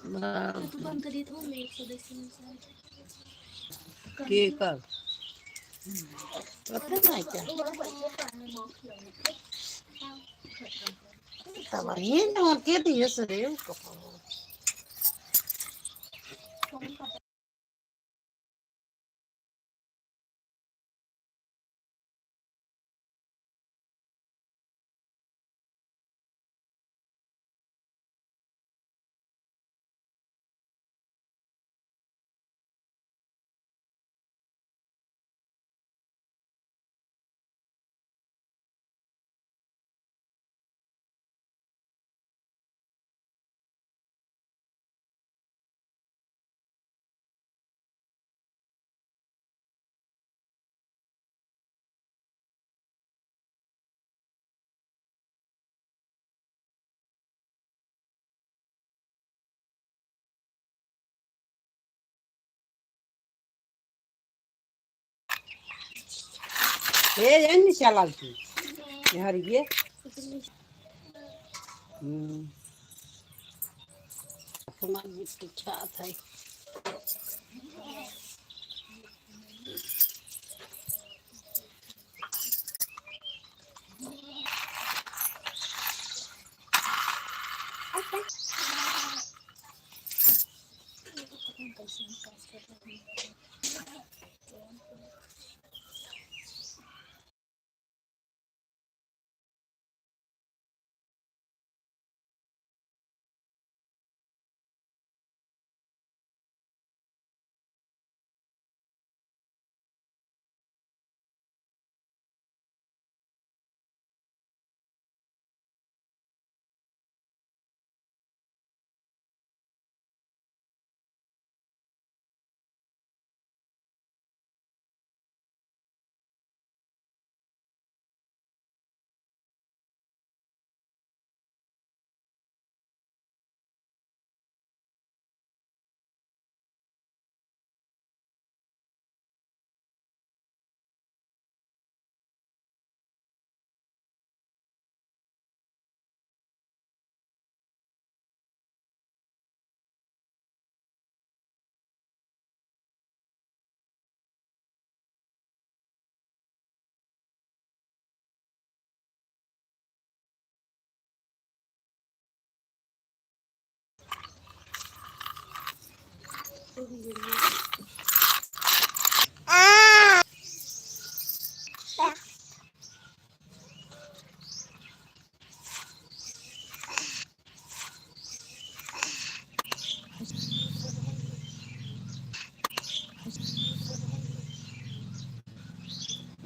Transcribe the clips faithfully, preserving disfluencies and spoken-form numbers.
बड़ा तू बंद कर दिए तो मैं एक सौ दस में से। के कर? पता नहीं क्या। तब ये ना के दिए सरे। ए, ये नहीं चलाल तू। यार, ये। हम्म। हमार बिट्टू चाहत है।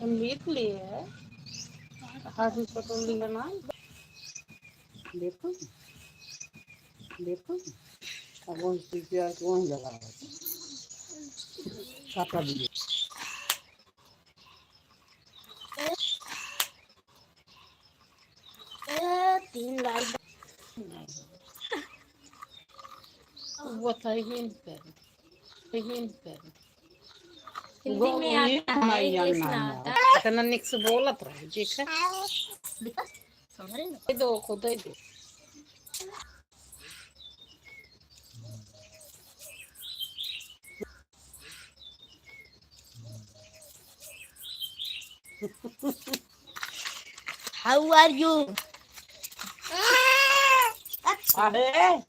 हम लिख लिए। हाथ में पकड़ लिया ना। देखो, देखो, अब वही सीट पे आके वहीं लगा है। काटा भी। ए, तीन लाल। वो तो हिंद कर, हिंद कर। हिंदी वो में ये आता है, हमारी English ना आता। इतना निक से बोलत रहे, ठीक है? देखा? समझ रहे ना? दे दो, खुद ही दे। How are you? अरे।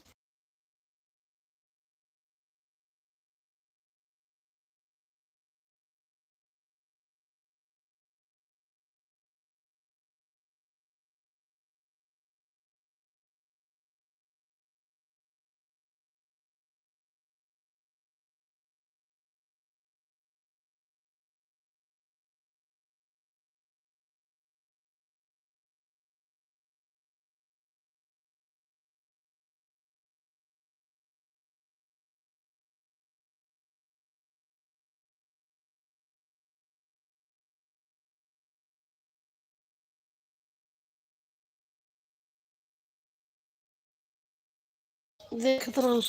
देखत रहो।